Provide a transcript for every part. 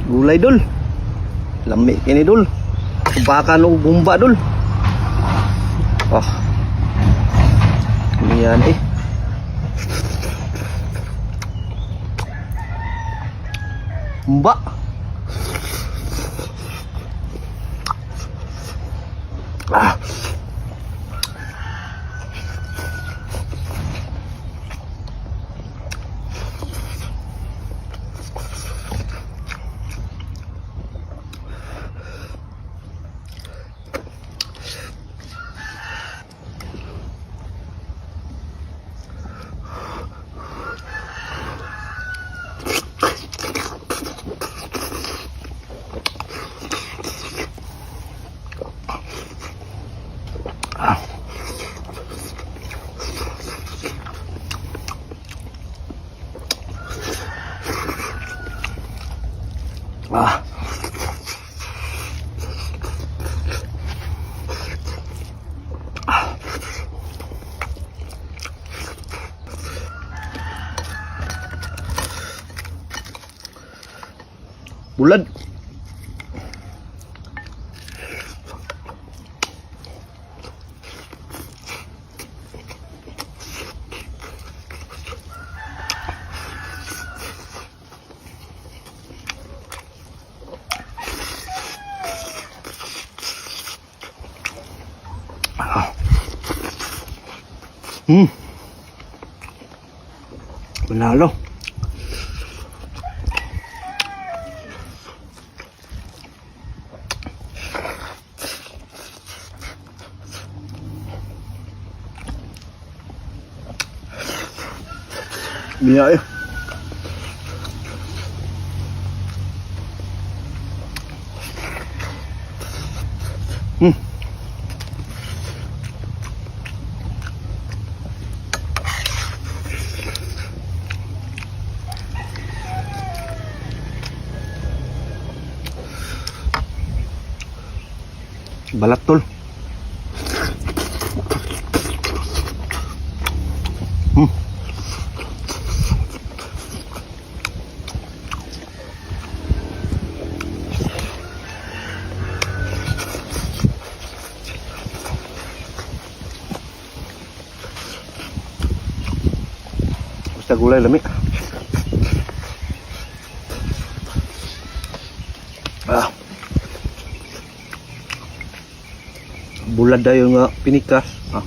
Gulay, dol. Lami kini, dol. Baka no bumba, dol. Oh. Ano yan eh? Bumba. Ah. Ah. Bulad. Panalo. Biya eh. Balat, tol. Basta gulay, lami. Ah. Bulad dayon nga pinikas. Ah.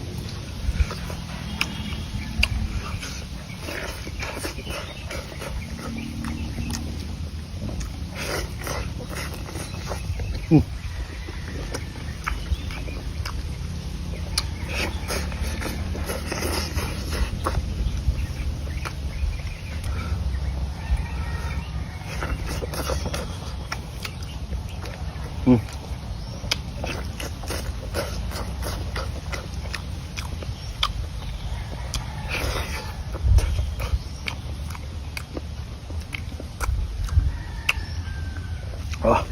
Ah.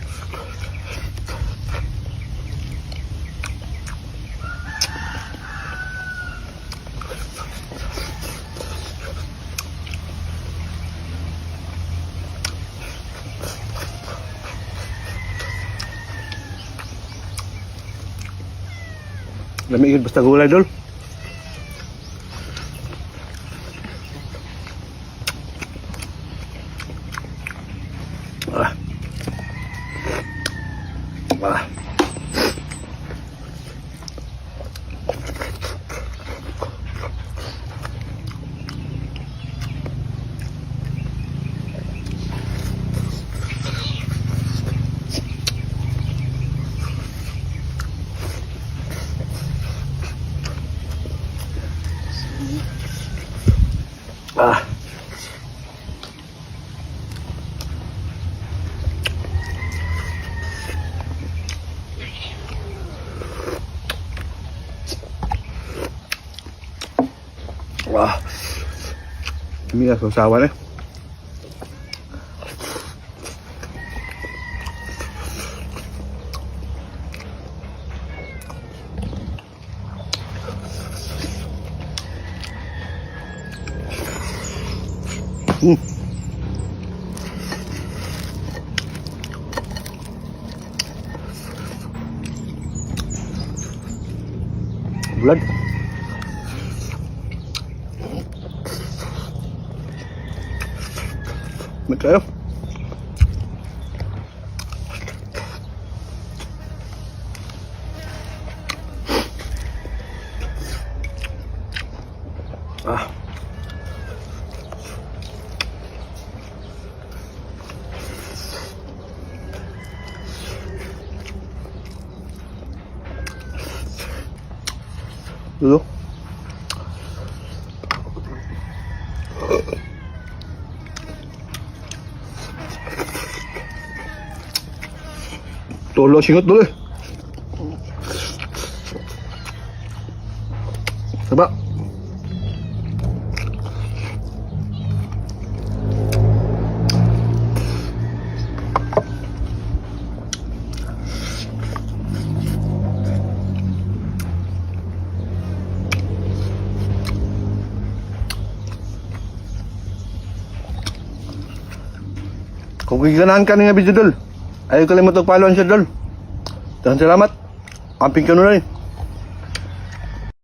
Lami yun basta gulay, dol. Ah. Ah. Ah. Wah. Ini ya sausawan eh. Blood. May kayo. Ah. Dulo. Tulo singot dulo eh. Saba. Kung giganahan ka nga video, dol, ayaw kalimot og follow and share, dol. Daghang salamat. Amping kanunay.